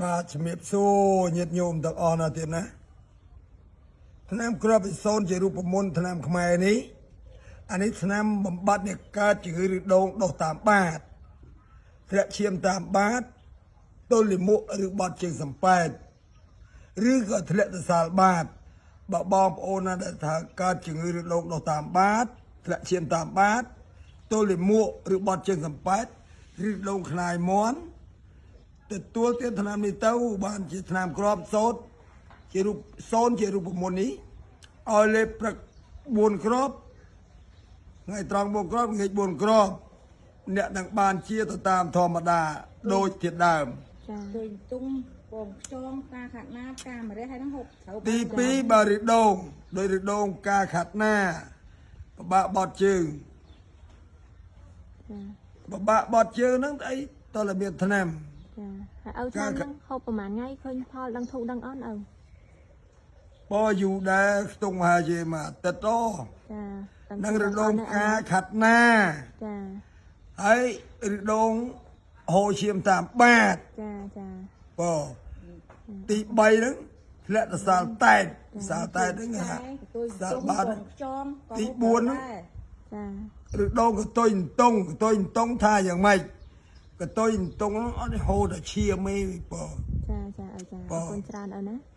បាទជំរាបសួរញាតិញោមទាំងអស់ណាទៀតណាថ្នាំគ្រាប់ពិសូនជារូបមន្តថ្នាំខ្មែរនេះអានេះថ្នាំបំបត្តិអ្នកកើតជំងឺឬដូងដុះតាមបាតធ្លាក់ឈាមតាមបាតទល់លាមកឬបត់ជើងសំប៉ែតឬក៏ធ្លាក់ទៅសាលបាតបើបងប្អូនណាដែលថាកើតជំងឺឬដូងដុះតាមបាតធ្លាក់ឈាមតាមបាតទល់លាមកឬបត់ជើងសំប៉ែតឬដូងខ្លាយមន់ ទទួលទានថ្នាំនេះទៅបានជាថ្នាំក្របសូត្រជារូបសូនជារូបមន្តនេះឲ្យលេបព្រឹក4គ្រាប់ថ្ងៃត្រង់4គ្រាប់ថ្ងៃ4គ្រាប់អ្នកនឹងបានជាទៅតាមធម្មតាដូចជាដើម ចា ដូចទុំពងខ្យងការខាត់ណាការម្រះហើយហ្នឹងហូបត្រូវ ទី2បើរដូងដោយរដូងការខាត់ណាពិបាកបត់ជើង ចា ពិបាកបត់ជើងហ្នឹងអីតើតែមានថ្នាំ ចាហើយឪឆ្នាំហ្នឹងហូបប្រហែលថ្ងៃឃើញផលដឹងធូរដឹងអន់ឪ បើយូរដែរខ្ទង់ហើយជាមួយអាទិត្យអូ ចា នឹងរដូងការខាត់ណា ចា ហើយរដូងហូរឈាមតាមបាត ចាចា បើទី3ហ្នឹងធ្លាក់ទៅសាលតែតសាលតែតហ្នឹងហ่ะ ទួយ សាល ទុំ បាត ពងខ្យងក៏ ទី ហូប 4ហ្នឹង ដែរ ចា រដូងកតុយអន្ទង់កតុយអន្ទង់ថាយ៉ាងម៉េចកតុយអន្ទង់ហ្នឹងអត់ហូរតែឈាមទេបើ ចាចាឪចាអរគុណច្រើនឪណា។